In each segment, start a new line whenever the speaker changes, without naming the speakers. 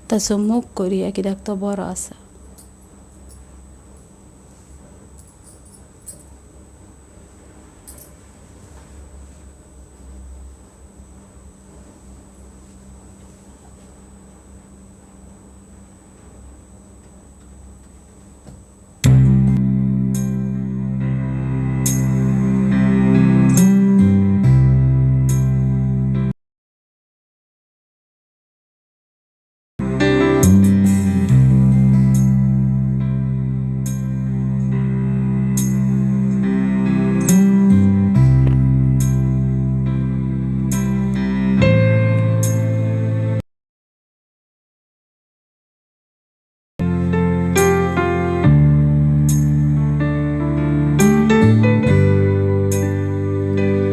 ताचो मोग करुया कित्याक तो बरो आसा.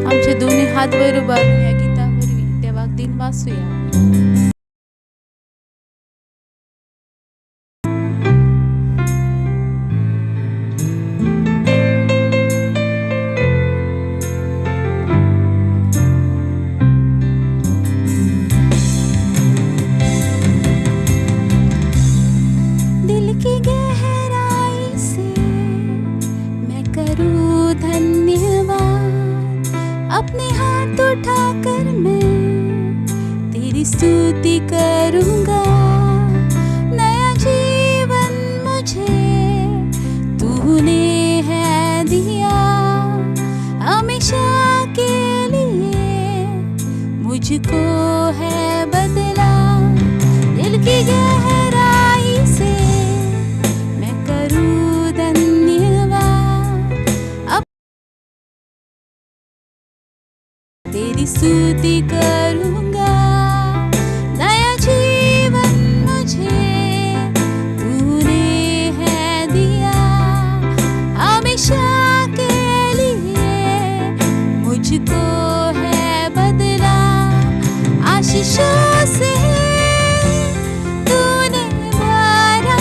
आमचे दोनी हात वयर उबारून ह्या गिता वरवीं देवाक दिनवासुया. दिल की गहराई से मैं करूँ धन्यवाद, अपने हाथ उठाकर मैं तेरी स्तुति करूँगा. नया जीवन मुझे तूने है दिया, हमेशा के लिए मुझको है बदला. दिल की गहराई से मैं करूँ धन्यवाद, अब तेरी स्तुति करूँगा. नया जीवन मुझे तूने है दिया, हमेशा के लिए मुझको है बदला. आशीषों से तूने भरा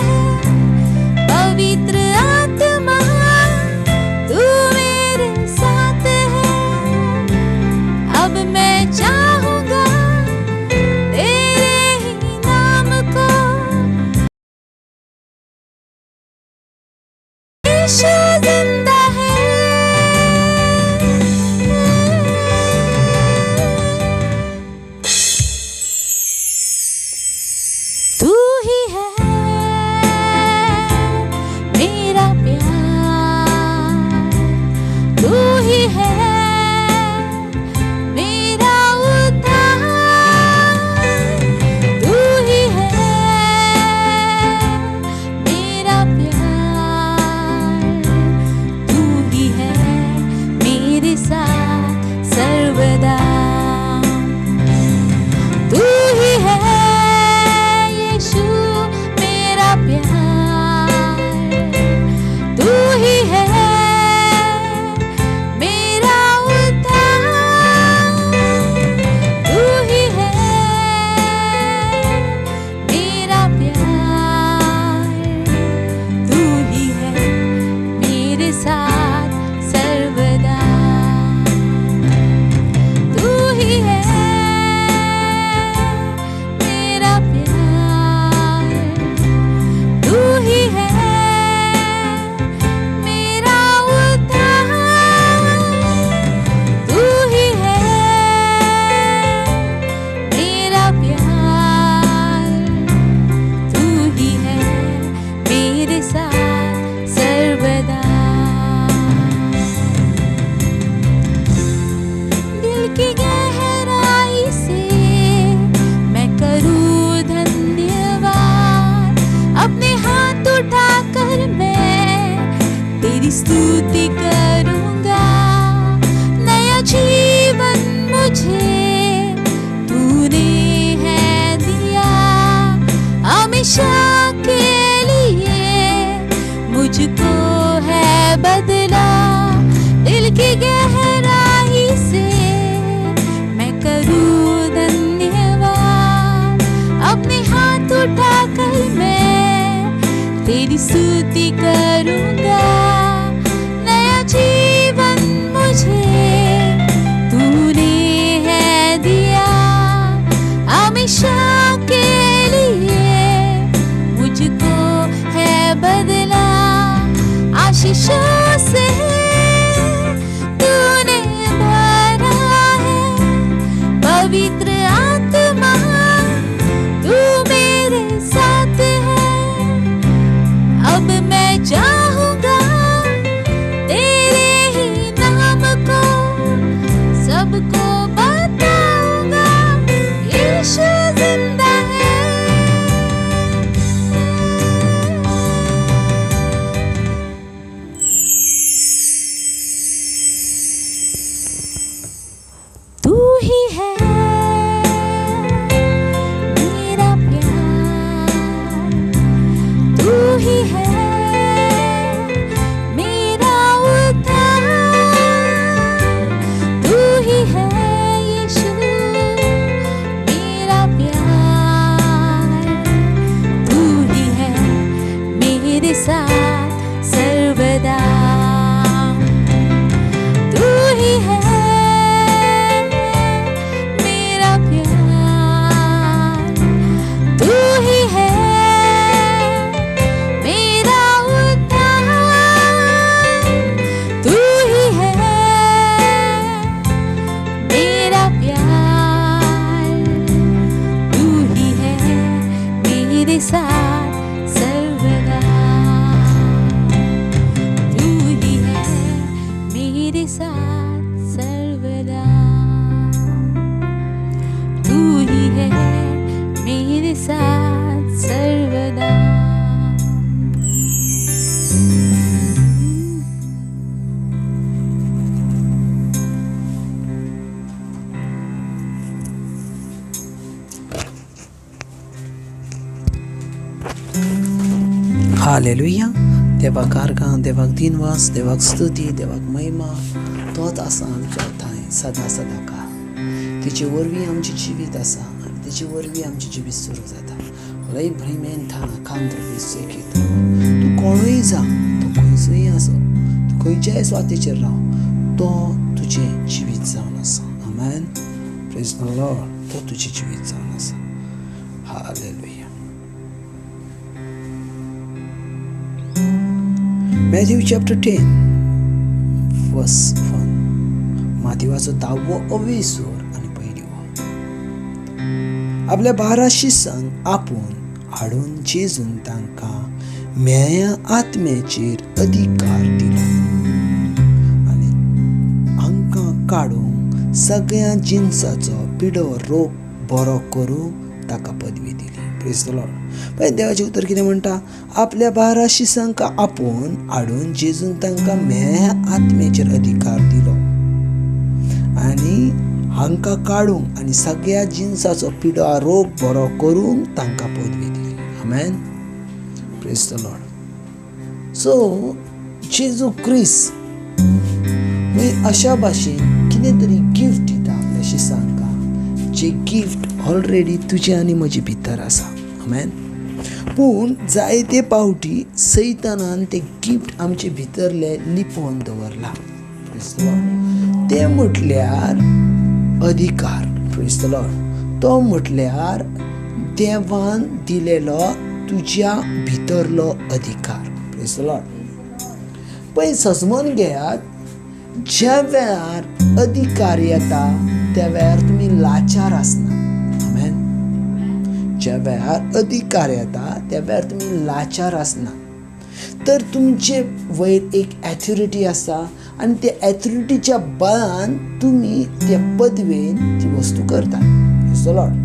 है, पवित्र आत्मा तू मेरे साथ है. अब मैं चाहूँगा तेरे ही नाम को. यीशु जिंदा है. तू ही है मेरा प्यार, तू ही है मेरा उद्धार, तू ही है मेरा प्यार, तू ही है मेरे साथ सर्वदा. तू ही है यीशु मेरा प्यार, तू ही है मेरा उद्धार, तू ही है मेरा प्यार, तू ही है मेरे साथ सर्वदा. तू ही है मेरा प्यार, तू ही है मेरा उद्धार, तू ही है मेरा प्यार, तू ही है मेरे साथ सर्वदा. दिल की गहराई से मैं करूँ धन्यवाद, अपने हाथ उठाकर मैं तेरी स्तुति करूँगा. नया जीवन मुझे तूने है दिया, हमेशा के लिए मुझको है बदला. दिल की गहराई से मैं करूँ धन्यवाद, अपने हाथ उठाकर मैं तेरी स्तुति करूँगा. नया जीवन मुझे तूने है दिया, हमेशा के लिए आशीषों से तूने भरा है। पवित्र आत्मा तू मेरे साथ है। अब मैं चाहूंगा तेरे ही नाम को, सबको बताऊंगा यीशु जिंदा है। तू ही है मेरा प्यार, तू ही है मेरा उद्धार, तू ही है यीशु मेरा प्यार, तू ही है मेरे साथ सर्वदा, तू ही है मेरा प्यार, तू ही है मेरा उद्धार, तू ही है मेरा प्यार, तू ही है मेरे साथ सर्वदा, तू ही है मेरे साथ सर्वदा, तू ही है मेरे साथ सर्वदा।
हालेलुया। देवाक आर्गां, देवाक दिनवास, देवाक स्तुती, देवाक महिमा। तोच आसा आमच्या ठांय सदां सदां काळ। तेचे वरवीं आमचें जिवीत आसा आनी तेचे वरवीं आमचें जिवीत सुरू जाता। लय भ्रिमेन थाना खांद्र। तूं कोणूय जा, तूं खंयसरूय आसो, तूं खंयच्याय सुवातेचेर राव, तो तुजें जिवीत जावन आसा। आमेन। Praise the Lord. तो तुजें जिवीत जावन आसा। Hallelujah. Matthew chapter 10 verse 1. माथेवाचो धावो अवेसोर आनी पयली ओळ. आपल्या 12 शिसांक आपोवन हाडून जेजून तांकां म्हेळ्या आत्म्याचेर अधिकार दिलो आनी हांकां काडूंक सगळ्या जिनसाचो पिडो रोग बरो करूंक ताका पदवी दिली। Praise the Lord. पळय देवाचें उतर कितें म्हणटा, आपल्या 12 शिसांक आपोवन हाडून जेजून तांकां म्हेळ्या आत्म्याचेर अधिकार दिलो आनी हांकां काडूंक आनी सगळ्या जिनसाचो पिडो रोग बरो करूंक तांकां पदवी दिली। आमेन। Praise the Lord. सो जेजू क्रिस्त अशा भाशेन कितें तरी गिफ्ट दिता आपल्या शिसांकां, जे गिफ्ट ऑलरेडी तुजे आनी म्हजे भितर आसा। आमेन। पूण जायते पावटी सैतानान ते गिफ्ट आमचे भितरले लिपोवन दवरला। ते म्हटल्यार अधिकार। Praise the Lord. तो म्हटल्यार देवान दिलेलो तुज्या भितरलो अधिकार। Praise the Lord. पळय सजमोन घेयात, ज्या वेळार अधिकार येता त्या वेळार तुमी लाचार आसना। आमेन। ज्या वेळार अधिकार येता त्या वेळार तुमी लाचार आसना, तर तुमचे वयर एक एथॉरिटी आसा आनी त्या एथॉरिटीच्या बळान तुमी त्या पदवेन ती वस्तू करता। Praise the Lord.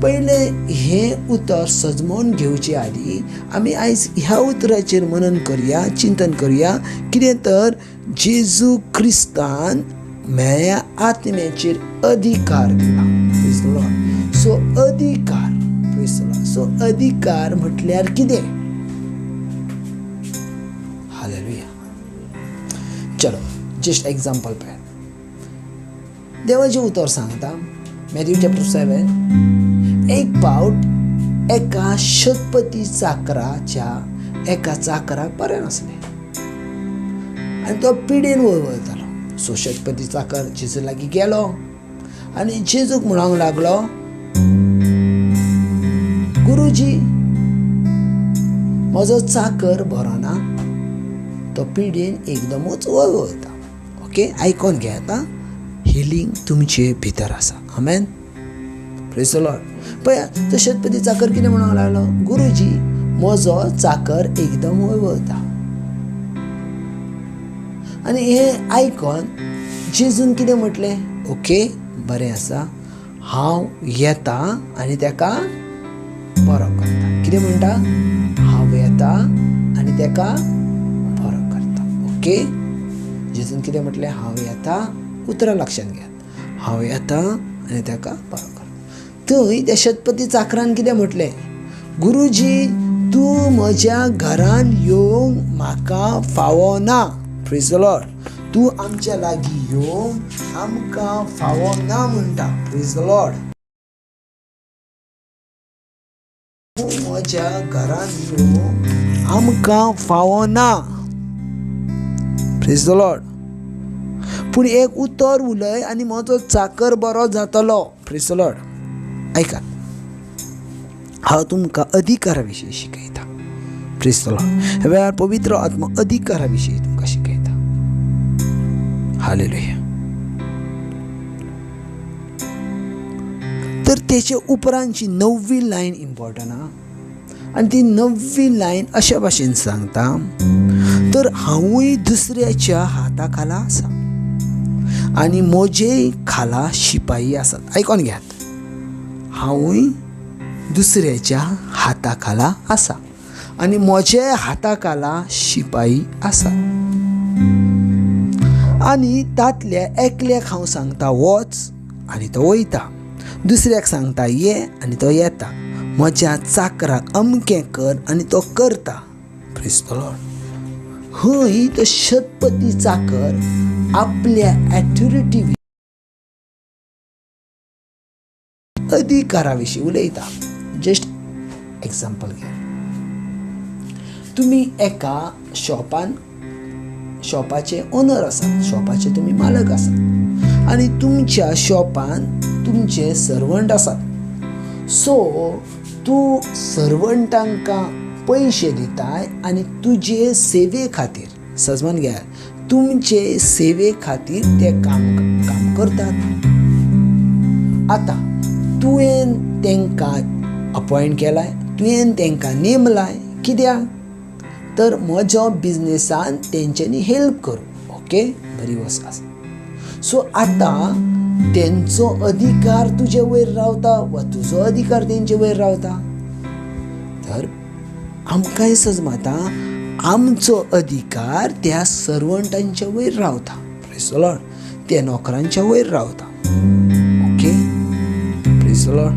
पयलें हें उतर सजमोवन घेवचे आदीं आमी आयज ह्या उतराचेर मनन करया, चिंतन करया। कितें तर जेजू क्रिस्तान म्हेळ्या आत्म्याचेर अधिकार दिला। Praise the Lord. सो अधिकार। Praise the Lord. सो अधिकार म्हटल्यार कितें? हालेलुया. चलो जस्ट एग्जाम्पल पळयात। देवाचें उतर सांगता मॅथ्यू चॅप्टर 7. एक पावट एका शतपती चाकराच्या एका चाकराक बरें नासलें आनी तो पिडेन वळवळतालो। सो शतपती चाकर जेजू लागीं गेलो आनी जेजूक म्हणूंक लागलो, गुरुजी म्हजो चाकर बरो ना, तो पिडेन एकदमूच वळवळता. ओके, आयकोन घेयात आं, हिलींग तुमचे भितर आसा. आमेन, प्रेज the Lord. पळया तो शतपती चाकर कितें म्हणूंक लागलो, गुरुजी म्हजो चाकर एकदम वळवळता. आनी हें आयकोन जेजून कितें म्हटलें, ओके बरें आसा, हांव येता आनी तेका बरो करता. कितें म्हणटा, हांव येता आनी तेका बरो करता. ओके, जेजून कितें म्हटलें, हांव येता, उतरां लक्षांत घेयात, हांव येता आनी तेका बरो करता. थंय त्या शतपती चाकरान कितें म्हटलें, गुरुजी तूं म्हज्या घरान येवंक म्हाका फावो ना. प्रेज the Lord. तूं आमच्या लागीं येवंक आमकां फावो ना म्हणटा. Praise the Lord. तूं म्हज्या घरान येवंक आमकां फावो ना. Praise the Lord. पूण एक उतर उलय आनी म्हजो चाकर बरो जातलो. Praise the Lord. आयकात, हांव तुमकां अधिकारा विशीं शिकयता. Praise the Lord. ह्या वेळार पवित्र आत्मा अधिकारा विशीं तुमकां शिकयता. हालेलुया. तर तेचे उपरांतची 9वी लायन इम्पॉर्टंट आहा आनी ती 9वी लायन अशा भाशेन सांगता, तर हांवूय दुसऱ्याच्या हाता खाला आसा आनी म्हजे खाला शिपाई आसात. आयकोन घेयात, हांवूय दुसऱ्याच्या हाता खाला आसा आनी म्हजे हाता खाला शिपाई आसा. आनी तांतल्या एकल्याक हांव सांगता वच आनी तो वयता, दुसऱ्याक सांगता ये आनी तो येता, म्हज्या चाकराक अमकें कर आनी तो करता. Praise the Lord. हय तो शतपती चाकर आपल्या ॲथॉरिटी अधिकारा विशीं उलयता. जस्ट एग्जाम्पल घे, तुमी एका शॉपान, शॉपाचे ओनर आसात, शॉपाचे तुमी मालक आसात आनी तुमच्या शॉपान तुमचे सर्वंट आसात. सो तूं सर्वंटांकां पयशे दिताय आनी तुजे सेवे खातीर, सजमान घेयात, तुमचे सेवे खातीर ते काम काम करतात. आतां तुवें तांकां अपॉयंट केलाय, तुवें तांकां नेमलाय, कित्याक तर म्हजो बिजनेसान तेंच्यांनी हेल्प करूं. ओके, बरी वस्त आसा. सो आतां तेंचो अधिकार तुजे वयर रावता वा तुजो अधिकार तेंचे वयर रावता. तर आमकांय सजमाता आमचो अधिकार त्या सर्वंटांच्या वयर रावता. Praise the Lord. त्या नोकरांच्या वयर रावता. Okay, praise the Lord.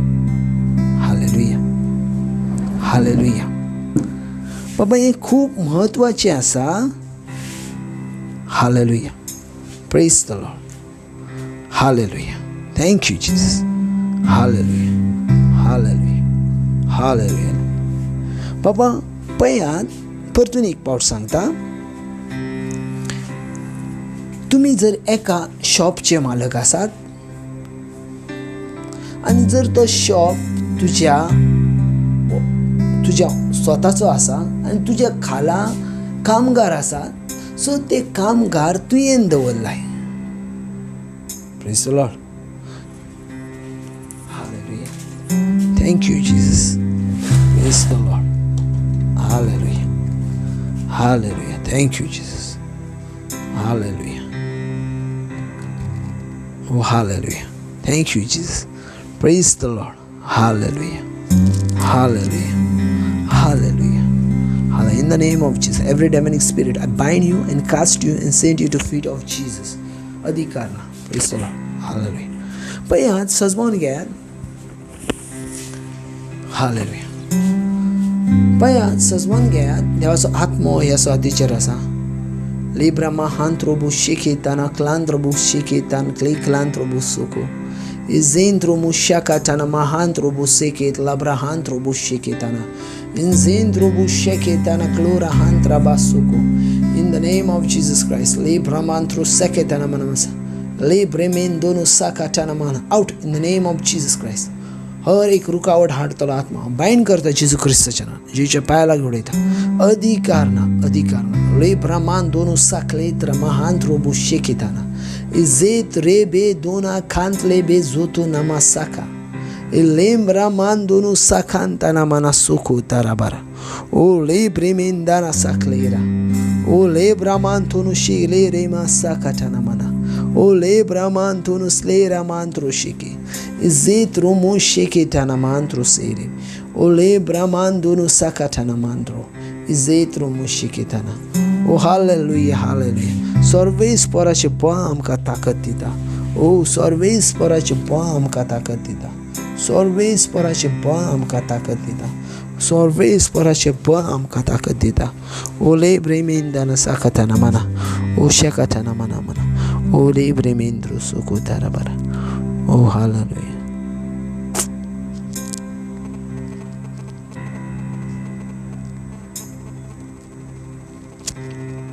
Hallelujah, hallelujah. बाबा हें खूब म्हत्वाचें आसा. Hallelujah, praise the Lord. Hallelujah, thank you Jesus. Hallelujah, hallelujah, hallelujah. बाबा पळयात, परतून एक पावट सांगता, तुमी जर एका शॉपचे मालक आसात आनी जर तो शॉप तुज्या तुज्या स्वताचो आसा आनी तुज्या खाला कामगार आसात, सो ते कामगार तुवें दवरलाय. Praise the Lord. Hallelujah, thank you Jesus. Praise the Lord. Hallelujah, hallelujah, thank you Jesus. Hallelujah, oh hallelujah, thank you Jesus. Praise the Lord. Hallelujah, hallelujah, hallelujah, hallelujah. In the name of Jesus, every demonic spirit, I bind you and cast you and send you to feet of Jesus. अधिकार ना. Praise the Lord. Hallelujah. पळयात, सजमोवन घेयात. Hallelujah. पळयात, सजमोवन घेयात. देवाचो आत्मो ह्या स्वातीचेर आसा. लिब्रा महांत्रोबु शिकेताना क्लांत्रोबु शिकेतान क्ली क्लांत्रोबु सुको Izendro mushakatana mahantro buseket labrahantro busheketana Inzendro busheketana klora hantra basuko. In the name of Jesus Christ, libramantro seketana manamasa libremendono sakatana mana. Out in the name of Jesus Christ. हर एक रुकावट हाडटलो आत्मा bind करता जेजू क्रिस्ताच्या नांवान. जेजूच्या पांया लागीं उडयता. अधिकार ना, अधिकार ना. लेब्रामान दोनू साकलेत्र महांत्रो शेकिताना इजेत रेबे दोना खांतले बे जोतो नमा साका लेम्ब्रा mandonu sakantana mana suku tarabara. O lebremendana saklera. O lebra mantonu shile rema sakatana mana. O lebra mantonu slera mantro shiki. Zetro mo shiketana mantro sere. O lebra mandonu sakatana mantro. Zetro mo shiketana. O hallelujah, hallelujah. सर्वेस्पराचें बळ आमकां ताकद दिता. ओ सर्वेस्पराचें बळ आमकां ताकद दिता. सर्वेस्पराचें बळ आमकां ताकद दिता. सर्वेस्पराचें बळ आमकां ताकद दिता. ओले ब्रेमेंदाना साकताना मना. ओ शेकताना मना मना. ओले ब्रेमेंद्रो सुकुतारा बरा. ओ हालेलुया.